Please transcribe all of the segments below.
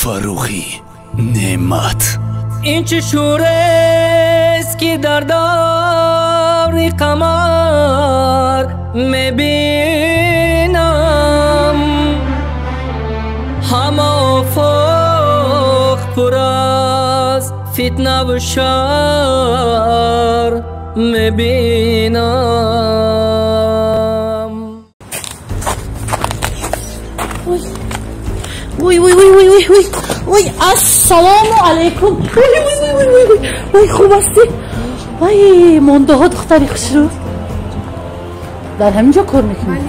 Фаррухӣ Неъмат. Ин чӣ шӯрест ки дар даври қамар мебинам, ҳама офоқ пур аз фитнаву шар мебинам. Ой, ой, ой, ой, ой, ой, ой, ассалому алайкум. Ой, ой, ой, ой, ой, ой, хуб ҳастӣ? Ой, мондаҳо духтари хушрӯ. Дар ҳамин ҷо кор мекунӣ?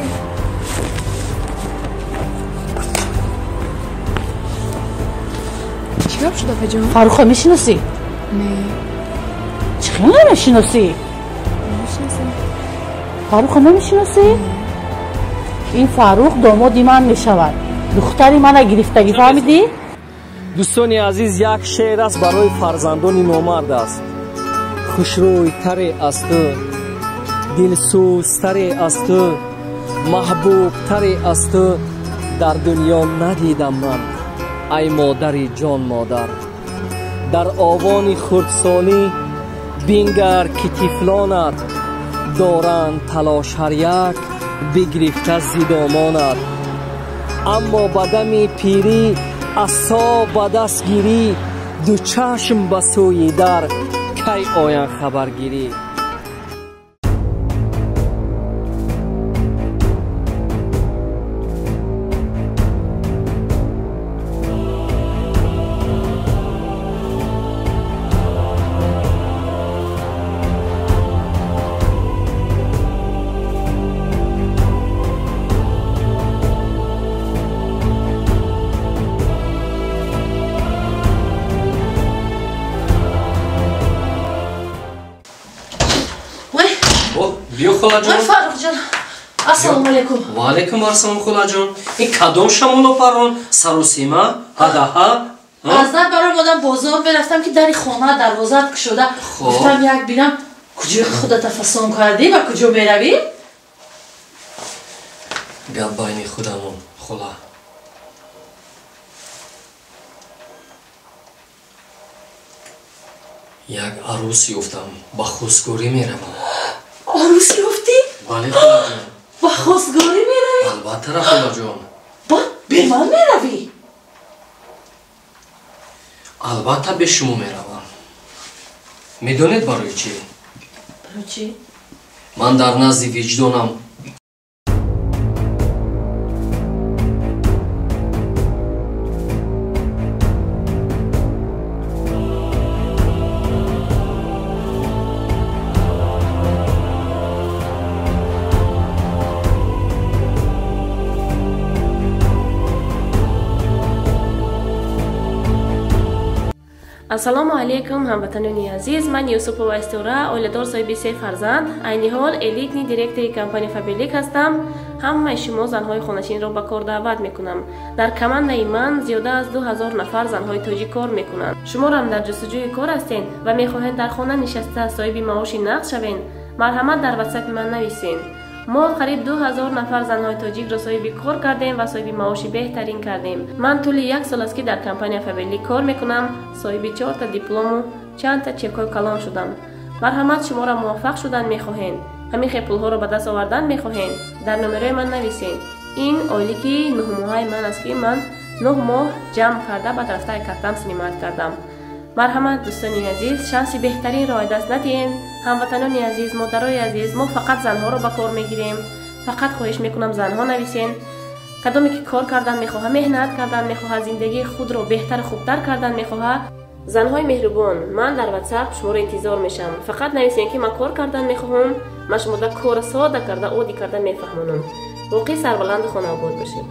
Чӣ гап шуд, апаҷон? Фарруха мешиносӣ? Не. Чӣ хел намешиносӣ? Намешиносам. Фарруха намешиносӣ? Ин Фаррух домоди ман мешавад. Духтари мана гирифтагӣ, фаҳмидӣ? Дӯстони азиз, як шеър аст барои фарзандони номард аст. Хушрӯйтаре аз ту, дилсӯзтаре аз ту, маҳбубтаре аз ту дар дунё надидам ман, ай модари ҷон модар. Дар овони хурдсолӣ бингар ки тифлонат доранд талош ҳар як бигирифта зидомонат. Аммо ба дами пирӣ асо ба даст гирӣ, ду чашм ба сӯи дар кай оянд хабаргирӣ. Биё, холаҷон. Ой, Фаррухҷон, ассалому алайкум. Ва алайкум ассалом, холаҷон. Ин кадом шамоло парон? Сарусима? Ҳадаҳа? Аз дар баром одам бозор мерафтам, ки дари хона дарвозаат кушода. Гуфтам як бинам куҷои худата фасон кардӣ ва куҷо меравӣ? Гап байни худамон, хола. Як арӯс ёфтам, ба хостгорӣ меравам. Арӯс ёфтӣ? Бале, холаҷон. Ба хостгорӣ меравӣ? Албатта, холаҷон. Баъд бе ман меравӣ? Албатта, бе шумо меравам. Медонед барои чӣ? Барои чӣ? Ман дар назди виҷдонам Ассалому алайкум, ҳамватанони азиз. Ман Юсупова Истора, оиладор, соҳиби се фарзанд. Айни ҳол элитный директори компания Фаберлик ҳастам. Ҳамаи шумо занҳои хонашинро ба кор даъват мекунам. Дар командаи ман зиёда аз 2000 нафар занҳои тоҷик кор мекунанд. Шуморам дар ҷустуҷӯи кор ҳастед ва мехоҳед дар хона нишаста соҳиби маоши нақд шавед, марҳамат дар ватсапи ман нависед. Мо қариб 2000 нафар занҳои тоҷикро соҳиби кор кардем ва соҳиби маоши беҳтарин кардем. Ман тӯли як сол аст, ки дар компания Фаберлик кор мекунам, соҳиби 4та диплому чандта чекҳои калон шудам. Марҳамат, шуморо муваффақ шудан мехоҳем, ҳамин хел пулҳоро ба даст овардан мехоҳем, дар номерои ман нависед. Ин ойлики нӯҳмоҳаи ман аст, ки ман 9 моҳ ҷамъ карда ба рафтаи картам синимат кардам. Марҳамат, дӯстони азиз, шанси беҳтаринро аз даст надиҳем. Ҳамватанони азиз, модарои азиз, мо фақат занҳоро ба кор мегирем. Фақат хоҳиш мекунам, занҳо нависен. Кадоме ки кор кардан мехоҳад, меҳнат кардан мехоҳад, зиндагии худро беҳтару хубтар кардан мехоҳад. Занҳои меҳрубон, ман дар ватсап шуморо интизор мешавам. Фақат нависен, ки ман кор кардан мехоҳам, ман шумода кора сода карда, оддӣ карда мефаҳмонам. Боқӣ сарбаланду хонаобод бошед.